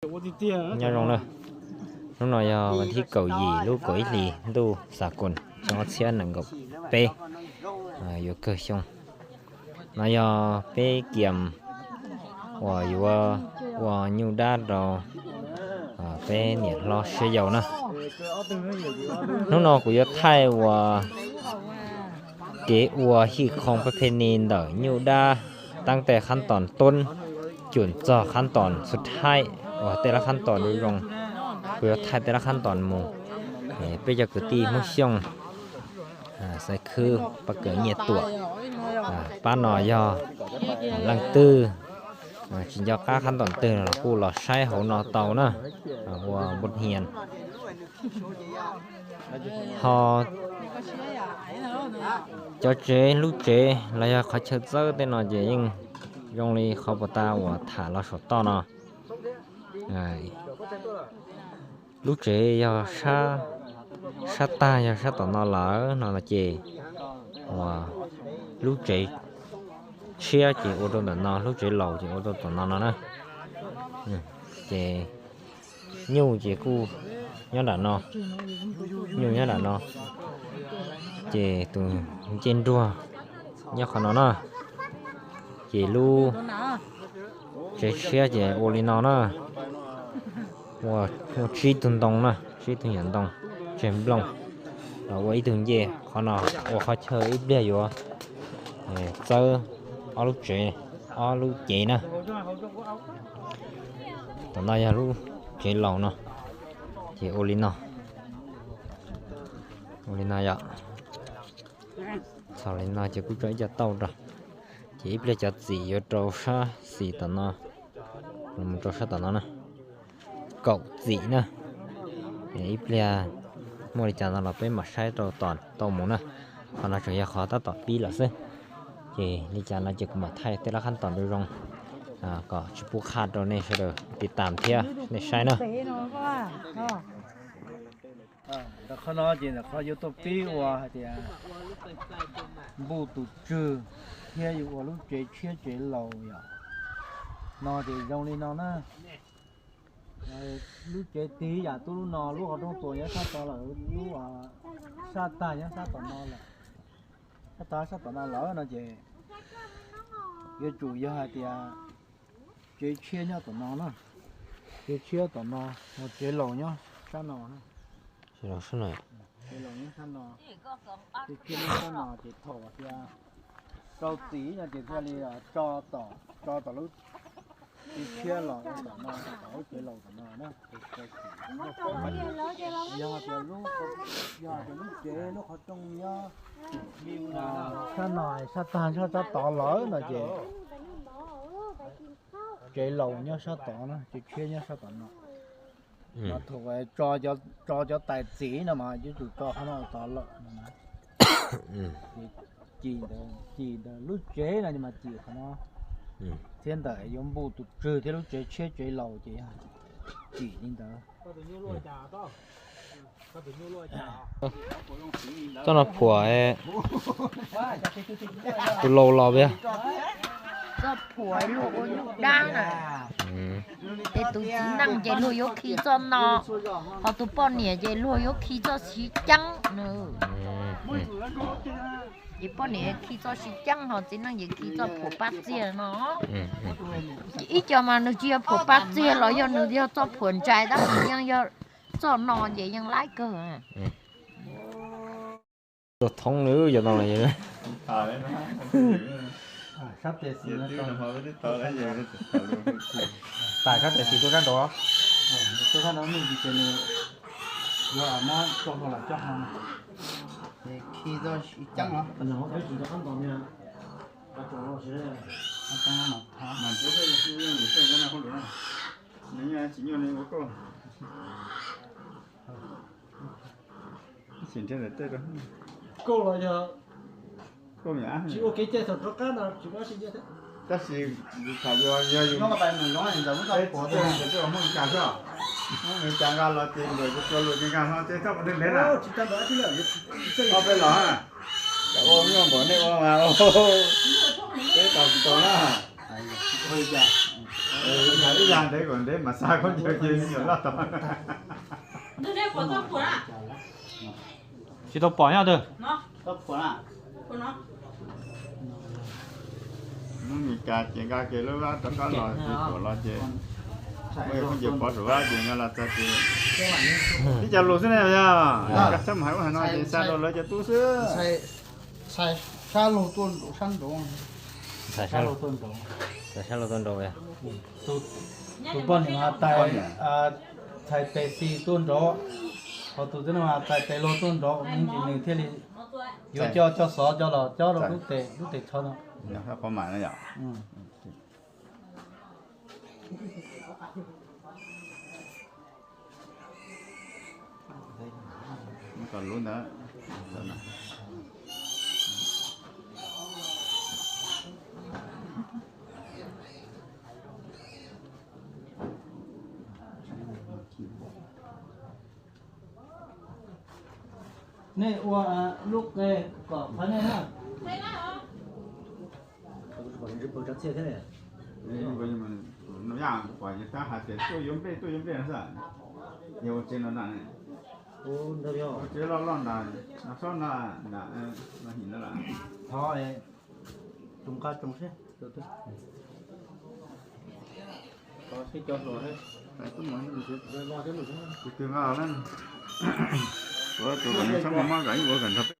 Nyob zoo na, hnub no yog vas thib kaum yim lub kaum ib hlis ntuj xav koos xyoo ob txhiab nees nkaum peb, yuav kawg xyoo. No yog peb kiam uas yuav ua nyuj dab rau peb niam hlob siab yau na. Hnub no kuv yuav thaij uas kev ua hij khoo pab phe ni ntawm nyuj dab, taab tej khab toom toob cuam txog khab toom xub thaib uas tej lab khab toom zoo zoo. Kuv yuav thaij tej lab khab toom mus. Peb cov kwv tij Hmoob Xyooj, Xaiv Khwb, Paj Kawm, Nyiaj Tuam, pab no yog leej twg tsis nco qab khab toom twg los kuj los saib hauv no tau na, ua npua hnia. Ho cov tsev, lub tsev los yog qhov chaw txawb tej no ces yeej zoo li qhov puas tas uas tham los saum toj no. Lub tsev yog sab tag yog sab tom no lawm no ces uas lub tsev tshiab ces ua rau ntawm no, lub tsev laus ces ua rau tom no no na. Ces nyuj ces kuj nyob nram no, nyuj nyob nram no, ces tus ncej nruag nyob qhov no na. Ces lub tsev tshiab ces ua li no na, ua tsib tug ntoo na, tsib tug nyuam ntoo tseg nplooj los ua ib tug ncej. Qhov no ua qhov chaw ib pliag yuav txawb ob lub tsev, ob lub cev na. Tom no yog lub tsev laus no, ces ua li no, ua li no yom. Txhos li no ces kuj tso ib co tauj rau, ces ib pliag cov txim yuav rau sab xis tom no, mus rau sab tom no na, kaum txim na. Ib pliag muaj li cas no los peb mam saib rau tom tau mus na. Qhov no tseem yog qhov tab tom pib lawm xwb. Ces li cas no ces kuv mam thaij tej lab khab toom zoo zoo kom tsis pub qhaj rau nej sawv daws tiv tam thiab nej saib na. Ntawm qhov no ces ntawm qhov yuav tuaj pib ua hais tias npuj tus tswg thiab yuav ua lub tsev tshiab tsev laus yom. No ces zoo li no na. Lub tsev tiv yam tub lub no, lub qhov rooj tuas nyob sab tod lawm, lub sab tag nyob sab tom no lawm. Sab tag sab tom no lawm no ces yuav tsum yog hais tias tsev tshiab nyob tom no na, tsev tshiab tom no, mus tsev laus nyob sab no. Tsev laus nyob sab no, tsev tshiab nyob sab no ces thaum tias rau txim no ces thiaj li tso tom, tso tom lub tsev tshiab los tom no, tom lub tsev laus tom no na. Yog tias lub, yog tias lub tsev lub qhov rooj nyob sab no, sab tag sab tod lawm no ces tsev laus nyob sab tod na, tsev tshiab nyob sab tom no. Mas thaum tso cov tais txim no mas yuav tsum tso qhov no tod lawm no na. Ces cim ntawm, cim ntawm lub tsev no mas cim qhov no, thiab ntawm yuav npuj tus tswg thiab lub tsev tshiab tsev laus ces yog cim li ntawd. Txoj no phuam tus laus los puas? Txoj phuam luag ua nyuj dab na. Es tus txiv neej ces luag yuav khi txoj no, ho tus poj niam ces luag yuav khi txoj siv ceeb na. Ces poj niam khi txoj siv ceeb ho txiv neej ces khi txoj phuam pab txiag no. Ces ib co mas nws tsis yog phuam pab txiag los yog nws yog txoj phuam ntsais tab sis yeej yog txoj no ces yeej laib kawg. Tus thoob nws yog no. Sab tes xis, tais sab tes xis tuaj sab nraud, tuaj sab nraud nws ces nws yuav muab tso hlo los coj ho. Khi txoj siv ceeb los. Koj los yog tsis ua kev cai thaum rov qab no tsis muaj dab tsi nyiaj thiab. Tab sis thaum yog yog yus, ntawd muab tau phuav tau ntawd twb muab nws cas xwb, muab nws cas nqa los ces npawm cua lus ces nqa hlo ces txhob pov twg ntev na. Tsis tau ntawd tsis lawm, ob peb los, ua nyuaj npaum nej ua mas peb tau tsis tau na. Ib yam ntev kom ntev mas xa khaub ncaws ces nyuam loj tod. Tsis tau pom nyob twg. Hnub Mes Kas ces nqa kiag lub vab rov qab los ces tuam los ces, ua khaub ncaws pov saum vab ces nqa los txog ces tib co lus xwb ne yog, koj txhob mus hais ub hais no ces xa rau lawv cov tub xwb. Ntxhais sab laug tuaj nraud, sab nraud. Ntxhais sab laug tuaj nraud. Tus poj niam tais, ntxhais tes xis tuaj nraud, ho tus tib neeg tais tes laug tuaj nraud, me ntsis nws thiaj li yuav coj coj xov coj los cob rau lub tes, lub tes tsho no. Kom lub ntawd. Nej ua lub qe kom qhov nej na. Nws yaj pom nws tab hais tias tuaj yuav nplej, tuaj yuav nplej no xwb. Yog ua tsev no na, ua tsev loj loj nram no, sob no, nram no him no lawm. Thov tus nqa tsoo seb. Tus twg nqa los na, tus kom nws txhob muaj mob kom ib ua kom nrog peb.